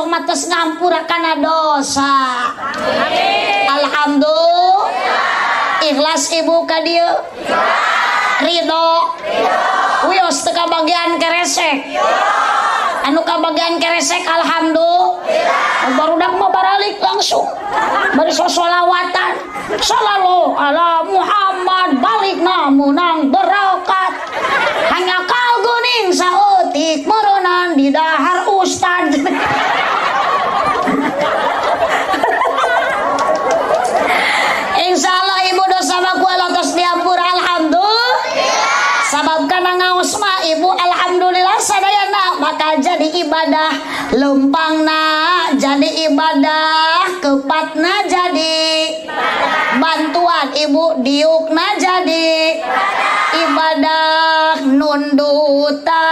Allah mah tos ngampura kana dosa. Amin. Alhamdulillah. Ikhlas ibu ka dieu. Ridho. Wios teu kabagian keresek. Anu kabagian keresek alhamdulillah. Barudak mah baralik langsung. Bari sosolawatan. Sallallahu ala Muhammad balikna munang berokat. Hanya kal guning saeutik meureunan di dahar ustad. Insyaallah ibu dosa mah ku Allah tos diampura alhamdulillah. Sabab kana ngaos mah ibu alhamdulillah sadayana bakal jadi ibadah, lempangna jadi ibadah, kepatna jadi bantuan ibu, diukna jadi ibadah, nundutan